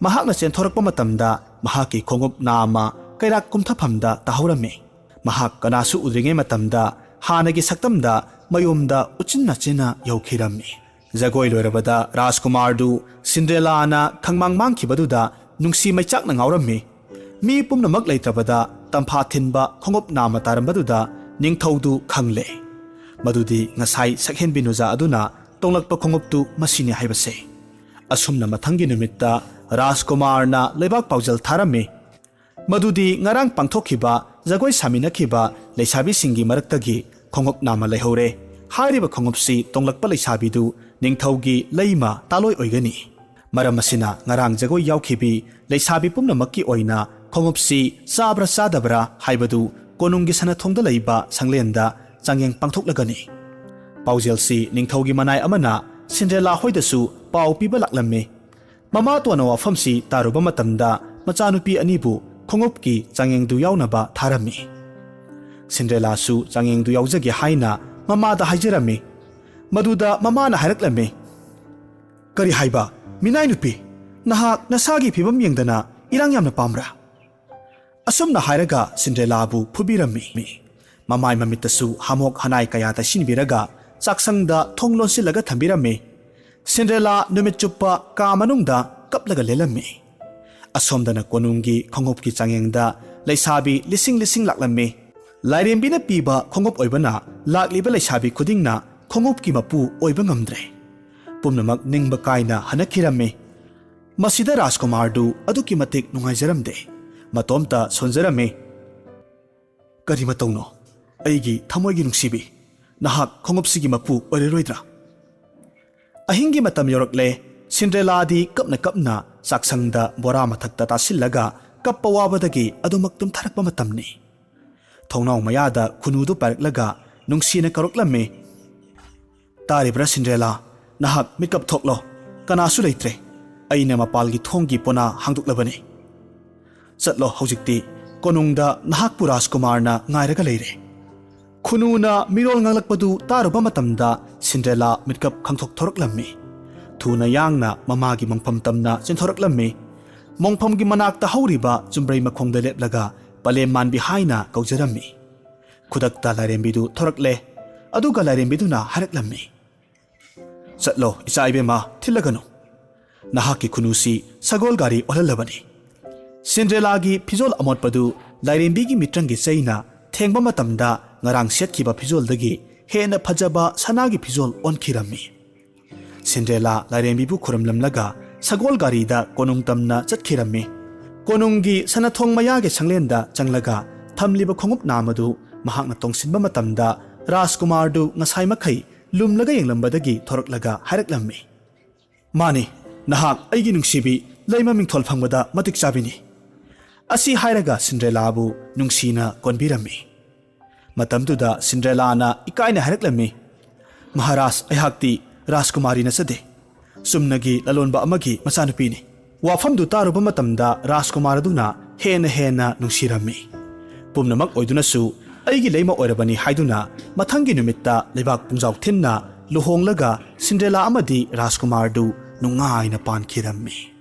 ꯃꯍꯥꯛꯅ ꯆꯦꯟꯊꯣꯔꯛꯄ ꯃꯇꯝꯗ ꯃꯍꯥꯛꯀꯤ ꯈꯣꯡꯎꯞ ꯅꯥꯝꯃ ꯀꯩꯔꯥꯛ ꯀꯨꯝꯊꯐꯝꯗ ꯇꯥꯍꯧꯔꯝꯃꯤ꯫ ꯃꯍꯥꯛ ꯀꯅꯥꯁꯨ ꯎꯗ꯭ꯔꯤꯉꯩ ꯃꯇꯝꯗ ꯍꯥꯟꯅꯒꯤ ꯁꯛꯇꯝꯗ ꯃꯌꯨꯝꯗ ꯎꯆꯤꯟ ꯅꯥꯆꯤꯟꯅ ꯌꯧꯈꯤꯔꯝꯃꯤ꯫ ꯖꯒꯣꯏ ꯂꯣꯏꯔꯕꯗ ꯔꯥꯖꯀꯨꯃꯥꯔꯗꯨ ꯁꯤꯟꯗ꯭ꯔꯦꯂꯥꯅ ꯈꯪꯃꯥꯡ ꯃꯥꯡꯈꯤꯕꯗꯨꯗ ꯅꯨꯡꯁꯤ ꯃꯩꯆꯥꯛꯅ ꯉꯥꯎꯔꯝꯃꯤ꯫ ꯃꯤ ꯄꯨꯝꯅꯃꯛ ꯂꯩꯇ꯭ꯔꯕꯗ ꯇꯝꯐꯥ ꯊꯤꯟꯕ ꯈꯣꯡꯎꯞ ꯅꯥꯝꯃ ꯇꯥꯔꯝꯕꯗꯨꯗ ꯅꯤꯡꯊꯧꯗꯨ ꯈꯪꯂꯦ꯫ ꯃꯗꯨꯗꯤ ꯉꯁꯥꯏ ꯁꯛꯍꯦꯟꯕꯤ ꯅꯨꯖꯥ ꯑꯗꯨꯅ ꯇꯣꯡꯂꯛꯄ ꯈꯣꯡꯎꯞꯇꯨ ꯃꯁꯤꯅꯤ ꯍꯥꯏꯕꯁꯦ꯫ ꯑꯁꯨꯝꯅ ꯃꯊꯪꯒꯤ ꯅꯨꯃꯤꯠꯇ ꯔꯥꯖꯀꯨꯃꯥꯔꯅ ꯂꯩꯕꯥꯛ ꯄꯥꯎꯖꯦꯜ ꯊꯥꯔꯝꯃꯤ꯫ ꯃꯗꯨꯗꯤ ꯉꯔꯥꯡ ꯄꯥꯡꯊꯣꯛꯈꯤꯕ ꯖꯒꯣꯏ ꯁꯥꯃꯤꯟꯅꯈꯤꯕ ꯂꯩꯁꯥꯕꯤꯁꯤꯡꯒꯤ ꯃꯔꯛꯇꯒꯤ ꯈꯣꯡꯎꯞ ꯅꯥꯝꯃ ꯂꯩꯍꯧꯔꯦ꯫ ꯍꯥꯏꯔꯤꯕ ꯈꯣꯡꯎꯞꯁꯤ ꯇꯣꯡꯂꯛꯄ ꯂꯩꯁꯥꯕꯤꯗꯨ ꯅꯤꯡꯊꯧꯒꯤ ꯂꯩꯃ ꯇꯥꯂꯣꯏ ꯑꯣꯏꯒꯅꯤ꯫ ꯃꯔꯝ ꯑꯁꯤꯅ ꯉꯔꯥꯡ ꯖꯒꯣꯏ ꯌꯥꯎꯈꯤꯕꯤ ꯂꯩꯁꯥꯕꯤ ꯄꯨꯝꯅꯃꯛꯀꯤ ꯑꯣꯏꯅ ꯈꯣꯡꯎꯞꯁꯤ ꯆꯥꯕ꯭ꯔꯥ ꯆꯥꯗꯕ꯭ꯔꯥ ꯍꯥꯏꯕꯗꯨ ꯀꯣꯅꯨꯡꯒꯤ ꯁꯅꯥꯊꯣꯡꯗ ꯂꯩꯕ ꯁꯪꯂꯦꯟꯗ ꯆꯥꯡꯌꯦꯡ ꯄꯥꯡꯊꯣꯛꯂꯒꯅꯤ꯫ ꯄꯥꯎꯖꯦꯜꯁꯤ ꯅꯤꯡꯊꯧꯒꯤ ꯃꯅꯥꯏ ꯑꯃꯅ ꯁꯤꯟꯗ꯭ꯔꯦꯂꯥ ꯍꯣꯏꯗꯁꯨ ꯄꯥꯎ ꯄꯤꯕ ꯂꯥꯛꯂꯝꯃꯤ꯫ ꯃꯃꯥꯇꯣꯟꯅ ꯋꯥꯐꯝꯁꯤ ꯇꯥꯔꯨꯕ ꯃꯇꯝꯗ ꯃꯆꯥꯅꯨꯄꯤ ꯑꯅꯤꯕꯨ ꯈꯣꯡꯎꯞꯀꯤ ꯆꯥꯡꯌꯦꯡꯗꯨ ꯌꯥꯎꯅꯕ ꯊꯥꯔꯝꯃꯤ꯫ ꯁꯤꯟꯗ꯭ꯔꯦꯂꯥꯁꯨ ꯆꯥꯡꯌꯦꯡꯗꯨ ꯌꯥꯎꯖꯒꯦ ꯍꯥꯏꯅ ꯃꯃꯥꯗ ꯍꯥꯏꯖꯔꯝꯃꯤ꯫ ꯃꯗꯨꯗ ꯃꯃꯥꯅ ꯍꯥꯏꯔꯛꯂꯝꯃꯤ, "ꯀꯔꯤ ꯍꯥꯏꯕ? ꯃꯤꯅꯥꯏ ꯅꯨꯄꯤ, ꯅꯍꯥꯛ ꯅꯁꯥꯒꯤ ꯐꯤꯕꯝ ꯌꯦꯡꯗꯅ ꯏꯔꯥꯡ ꯌꯥꯝꯅ ꯄꯥꯝꯕ꯭ꯔꯥ?" ꯑꯁꯨꯝꯅ ꯍꯥꯏꯔꯒ ꯁꯤꯟꯗ꯭ꯔꯦꯂꯥꯕꯨ ꯐꯨꯕꯤꯔꯝꯃꯤ꯫ ꯃꯃꯥꯏ ꯃꯃꯤꯠꯇꯁꯨ ꯍꯥꯃꯣꯛ ꯍꯅꯥꯏ ꯀꯌꯥ ꯇꯩꯁꯤꯟꯕꯤꯔꯒ ꯆꯥꯛꯁꯪꯗ ꯊꯣꯡ ꯂꯣꯟꯁꯤꯜꯂꯒ ꯊꯝꯕꯤꯔꯝꯃꯤ꯫ ꯁꯤꯟꯗ꯭ꯔꯦꯂꯥ ꯅꯨꯃꯤꯠ ꯆꯨꯞꯄ ꯀꯥ ꯃꯅꯨꯡꯗ ꯀꯞꯂꯒ ꯂꯦꯜꯂꯝꯃꯤ꯫ ꯑꯁꯣꯝꯗꯅ ꯀꯣꯅꯨꯡꯒꯤ ꯈꯣꯡꯎꯞꯀꯤ ꯆꯥꯡꯌꯦꯡꯗ ꯂꯩꯁꯥꯕꯤ ꯂꯤꯁꯤꯡ ꯂꯤꯁꯤꯡ ꯂꯥꯛꯂꯝꯃꯤ꯫ ꯂꯥꯏꯔꯦꯝꯕꯤꯅ ꯄꯤꯕ ꯈꯣꯡꯎꯞ ꯑꯣꯏꯕꯅ ꯂꯥꯛꯂꯤꯕ ꯂꯩꯁꯥꯕꯤ ꯈꯨꯗꯤꯡꯅ ꯈꯣꯡꯎꯞꯀꯤ ꯃꯄꯨ ꯑꯣꯏꯕ ꯉꯝꯗ꯭ꯔꯦ꯫ ꯄꯨꯝꯅꯃꯛ ꯅꯤꯡꯕ ꯀꯥꯏꯅ ꯍꯟꯅꯈꯤꯔꯝꯃꯤ꯫ ꯃꯁꯤꯗ ꯔꯥꯖꯀꯨꯃꯥꯔꯗꯨ ꯑꯗꯨꯛꯀꯤ ꯃꯇꯤꯛ ꯅꯨꯡꯉꯥꯏꯖꯔꯝꯗꯦ꯫ ꯃꯇꯣꯝꯇ ꯁꯣꯟꯖꯔꯝꯃꯤ꯫ "ꯀꯔꯤ ꯃꯇꯧꯅꯣ, ꯑꯩꯒꯤ ꯊꯃꯣꯏꯒꯤ ꯅꯨꯡꯁꯤꯕꯤ? ꯅꯍꯥꯛ ꯈꯣꯡꯎꯞꯁꯤꯒꯤ ꯃꯄꯨ ꯑꯣꯏꯔꯔꯣꯏꯗ꯭ꯔꯥ?" ꯑꯍꯤꯡꯒꯤ ꯃꯇꯝ ꯌꯧꯔꯛꯂꯦ꯫ ꯁꯤꯟꯗ꯭ꯔꯦꯂꯥꯗꯤ ꯀꯞꯅ ꯀꯞꯅ ꯆꯥꯛꯁꯪꯗ ꯕꯣꯔꯥ ꯃꯊꯛꯇ ꯇꯥꯁꯤꯜꯂꯒ ꯀꯞꯄ ꯋꯥꯕꯗꯒꯤ ꯑꯗꯨꯃꯛ ꯇꯨꯝꯊꯔꯛꯄ ꯃꯇꯝꯅꯤ꯫ ꯊꯣꯡꯅꯥꯎ ꯃꯌꯥꯗ ꯈꯨꯅꯨꯗꯨ ꯄꯥꯏꯔꯛꯂꯒ ꯅꯨꯡꯁꯤꯅ ꯀꯧꯔꯛꯂꯝꯃꯤ꯫ "ꯇꯥꯔꯤꯕ꯭ꯔꯥ ꯁꯤꯟꯗ꯭ꯔꯦꯂꯥ? ꯅꯍꯥꯛ ꯃꯤꯀꯞ ꯊꯣꯛꯂꯣ꯫ ꯀꯅꯥꯁꯨ ꯂꯩꯇ꯭ꯔꯦ꯫ ꯑꯩꯅ ꯃꯄꯥꯜꯒꯤ ꯊꯣꯡꯒꯤ ꯄꯣꯅꯥ ꯍꯥꯡꯗꯣꯛꯂꯕꯅꯤ꯫ ꯆꯠꯂꯣ ꯍꯧꯖꯤꯛꯇꯤ꯫ ꯀꯣꯅꯨꯡꯗ ꯅꯍꯥꯛꯄꯨ ꯔꯥꯖꯀꯨꯃꯥꯔꯅ ꯉꯥꯏꯔꯒ ꯂꯩꯔꯦ꯫" ꯈꯨꯅꯨꯅ ꯃꯤꯔꯣꯜ ꯉꯥꯡꯂꯛꯄꯗꯨ ꯇꯥꯔꯨꯕ ꯃꯇꯝꯗ ꯁꯤꯟꯗ꯭ꯔꯦꯂꯥ ꯃꯤꯠꯀꯞ ꯈꯪꯊꯣꯛꯊꯣꯔꯛꯂꯝꯃꯤ꯫ ꯊꯨꯅ ꯌꯥꯡꯅ ꯃꯃꯥꯒꯤ ꯃꯣꯡꯐꯝ ꯇꯝꯅ ꯆꯦꯟꯊꯣꯔꯛꯂꯝꯃꯤ꯫ ꯃꯣꯡꯐꯝꯒꯤ ꯃꯅꯥꯛꯇ ꯍꯧꯔꯤꯕ ꯆꯨꯝꯕ꯭ꯔꯩ ꯃꯈꯣꯡꯗ ꯂꯦꯞꯂꯒ ꯄꯂꯦꯝ ꯃꯥꯟꯕꯤ ꯍꯥꯏꯅ ꯀꯧꯖꯔꯝꯃꯤ꯫ ꯈꯨꯗꯛꯇ ꯂꯥꯏꯔꯦꯝꯕꯤꯗꯨ ꯊꯣꯔꯛꯂꯦ꯫ ꯑꯗꯨꯒ ꯂꯥꯏꯔꯦꯝꯕꯤꯗꯨꯅ ꯍꯥꯏꯔꯛꯂꯝꯃꯤ, "ꯆꯠꯂꯣ ꯏꯆꯥ ꯏꯕꯦꯝꯃ, ꯊꯤꯜꯂꯒꯅꯨ꯫ ꯅꯍꯥꯛꯀꯤ ꯈꯨꯅꯨꯁꯤ ꯁꯒꯣꯜ ꯒꯥꯔꯤ ꯑꯣꯜꯍꯜꯂꯕꯅꯤ꯫" ꯁꯤꯟꯗ꯭ꯔꯦꯂꯥꯒꯤ ꯐꯤꯖꯣꯜ ꯑꯃꯣꯠꯄꯗꯨ ꯂꯥꯏꯔꯦꯝꯕꯤꯒꯤ ꯃꯤꯇ꯭ꯔꯪꯒꯤ ꯆꯩꯅ ꯊꯦꯡꯕ ꯃꯇꯝꯗ ꯉꯔꯥꯡ ꯁꯦꯠꯈꯤꯕ ꯐꯤꯖꯣꯜꯗꯒꯤ ꯍꯦꯟꯅ ꯐꯖꯕ ꯁꯅꯥꯒꯤ ꯐꯤꯖꯣꯜ ꯑꯣꯟꯈꯤꯔꯝꯃꯤ꯫ ꯁꯤꯟꯗ꯭ꯔꯦꯂꯥ ꯂꯥꯏꯔꯦꯝꯕꯤꯕꯨ ꯈꯨꯔꯨꯝꯂꯝꯂꯒ ꯁꯒꯣꯜ ꯒꯥꯔꯤꯗ ꯀꯣꯅꯨꯡ ꯇꯝꯅ ꯆꯠꯈꯤꯔꯝꯃꯤ꯫ ꯀꯣꯅꯨꯡꯒꯤ ꯁꯅꯥꯊꯣꯡ ꯃꯌꯥꯒꯤ ꯁꯪꯂꯦꯟꯗ ꯆꯪꯂꯒ ꯊꯝꯂꯤꯕ ꯈꯣꯡꯎꯞ ꯅꯥꯝꯃꯗꯨ ꯃꯍꯥꯛꯅ ꯇꯣꯡꯁꯤꯟꯕ ꯃꯇꯝꯗ ꯔꯥꯖꯀꯨꯃꯥꯔꯗꯨ ꯉꯁꯥꯏ ꯃꯈꯩ ꯂꯨꯝꯂꯒ ꯌꯦꯡꯂꯝꯕꯗꯒꯤ ꯊꯣꯔꯛꯂꯒ ꯍꯥꯏꯔꯛꯂꯝꯃꯤ, "ꯃꯥꯅꯤ, ꯅꯍꯥꯛ ꯑꯩꯒꯤ ꯅꯨꯡꯁꯤꯕꯤ ꯂꯩꯃ ꯃꯤꯡꯊꯣꯜ ꯐꯪꯕꯗ ꯃꯇꯤꯛ ꯆꯥꯕꯤꯅꯤ꯫" ꯑꯁꯤ ꯍꯥꯏꯔꯒ ꯁꯤꯟꯗ꯭ꯔꯦꯂꯥꯕꯨ ꯅꯨꯡꯁꯤꯅ ꯀꯣꯟꯕꯤꯔꯝꯃꯤ꯫ ꯃꯇꯝꯗꯨꯗ ꯁꯤꯟꯗ꯭ꯔꯦꯂꯥꯅ ꯏꯀꯥꯏꯅ ꯍꯥꯏꯔꯛꯂꯝꯃꯤ, "ꯃꯍꯥꯔꯥꯖ, ꯑꯩꯍꯥꯛꯇꯤ ꯔꯥꯖꯀꯨꯃꯥꯔꯤ ꯅꯠꯆꯗꯦ꯫ ꯆꯨꯝꯅꯒꯤ ꯂꯂꯣꯟꯕ ꯑꯃꯒꯤ ꯃꯆꯥꯅꯨꯄꯤꯅꯤ꯫" ꯋꯥꯐꯝꯗꯨ ꯇꯥꯔꯨꯕ ꯃꯇꯝꯗ ꯔꯥꯖꯀꯨꯃꯥꯔ ꯑꯗꯨꯅ ꯍꯦꯟꯅ ꯍꯦꯟꯅ ꯅꯨꯡꯁꯤꯔꯝꯃꯤ꯫ ꯄꯨꯝꯅꯃꯛ ꯑꯣꯏꯗꯨꯅꯁꯨ ꯑꯩꯒꯤ ꯂꯩꯃ ꯑꯣꯏꯔꯕꯅꯤ ꯍꯥꯏꯗꯨꯅ ꯃꯊꯪꯒꯤ ꯅꯨꯃꯤꯠꯇ ꯂꯩꯕꯥꯛ ꯄꯨꯡꯖꯥꯎ ꯊꯤꯟꯅ ꯂꯨꯍꯣꯡꯂꯒ ꯁꯤꯟꯗ꯭ꯔꯦꯂꯥ ꯑꯃꯗꯤ ꯔꯥꯖꯀꯨꯃꯥꯔꯗꯨ ꯅꯨꯡꯉꯥꯏꯅ ꯄꯥꯟꯈꯤꯔꯝꯃꯤ꯫